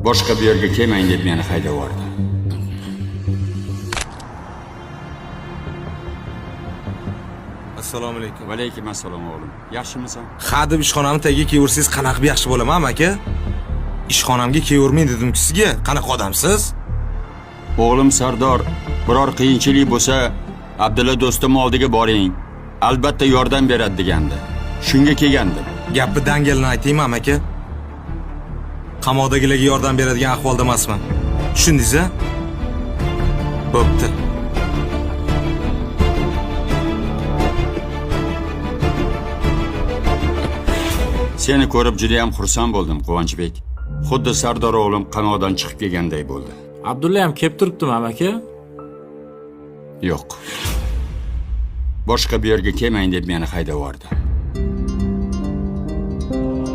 Boshqa bu yerga kelmang deb meni haydab yubordi. Assalomu alaykum. Va alaykum assalom, o'g'lim. Yaxshimisan? Ha deb ishxonamni tagiga kelaversangiz qanaqa qilib yaxshi bo'laman, aka? Ishxonamga kelavermang dedim-ku sizga. Qanaqa odamsiz? O'g'lim Sardor, biror qiyinchilik bo'lsa, Abdulla do'stim oldiga boring. Albatta yordam beradi degandi. Shunga kelgandim. Gapni dangalini aytaymi, aka? Qamoqdagilarga yordam beradigan ahvolda emasman. Tushundingiz a? Bo'pti. Seni ko'rib juda ham xursand bo'ldim, Quvonchbek. Xuddi Sardor o'g'lim qamoqdan chiqib kelganday bo'ldi. Abdulla ham kelib turibdimi, amaki? Yo'q. Boshqa bu yerga kelmang deb meni haydab yubordi.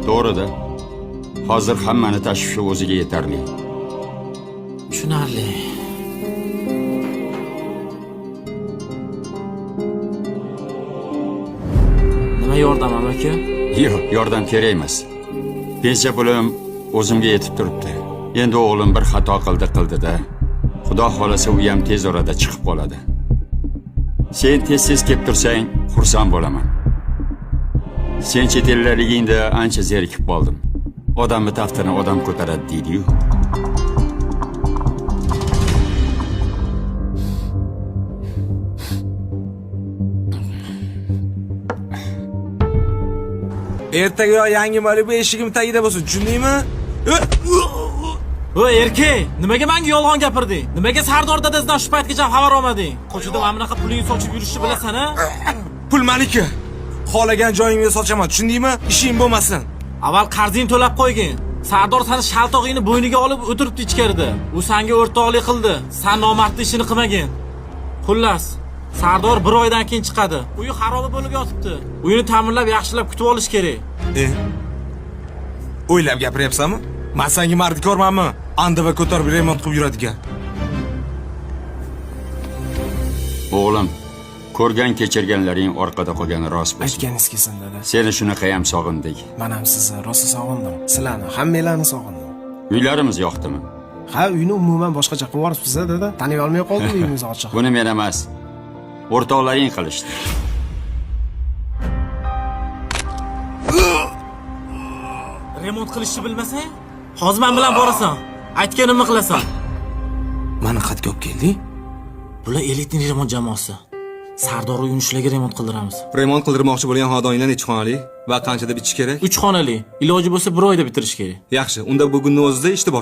To'g'rida. Hozir hammani tashvishi o'ziga yetarli. Tushunarli. Nima yordam, amaki? Yo'q, yordam kerak emas. Pensiya pulim o'zimga yetib turibdi. Endi o'g'lim bir xato qildi qildi-da. Xudo xolasa u ham tez orada chiqib qoladi. Sen tez-tez kelib tursang, xursand bo'laman. Sen chet eldaligingda ancha zerikib qoldim. Odamni taftini odam ko'taradi deydi-yu. Ertaga yangi Malibu eshigim tagida bo'lsin, tushundingmi? Voy erkak, nimaga menga yolg'on gapirding? Nimaga Sardor dadasidan shu paytgacha xabar olmading? Ko'chada mana bunaqa pulingni sochib yurishni bilasan, a? Pul meniki. Xohlagan joyimga sochaman, tushundingmi? Ishing bo'lmasin. Avval qarzingni to'lab qo'ygin. Sardor sani shaltog'ingni bo'yniga olib o'tiribdi ichkarida. U senga o'rtoqlik qildi. San nomardlik ishini qilmagin. Xullas, Sardor bir oydan keyin chiqadi. Uyi xaroba bo'lib yotibdi. Uyini ta'mirlab, yaxshilab kutib olish kerak. E? O'ylab gapiryapsanmi? Men senga mardikormanmi? Andava ko'tarib remont qilib yuradigan. O'g'lim, ko'rgan kechirganlaring orqada qolgani rost bo'lsin. Aytganingiz kelsin, dada. Seni shunaqa ham sog'indik. Man ham sizni rosa sog'indim. Sizlarni, hammanglarni sog'indim. Uylarimiz yoqdimi? Ha, uyni umuman boshqacha qilib yuboribsiz, dada. Taniy olmay qoldim uyimiz ochiq. Buni men emas, o'rtoqlaring qilishdi. Remont qilishni bilmasang, hozir men bilan borasan. Aytganimni qilasan. Mani qatga olib kelding? Bular elitniy remont jamoasi. Sardor uyini shularga remont qildiramiz. Remont qildirmoqchi bo'lgan xonadoninglar necha xonali va qanchada bitishi kerak? 3 xonali. Iloji bo'lsa bir oyda bitirish kerak. Yaxshi, unda bugunni o'zida ishni boshlaymiz.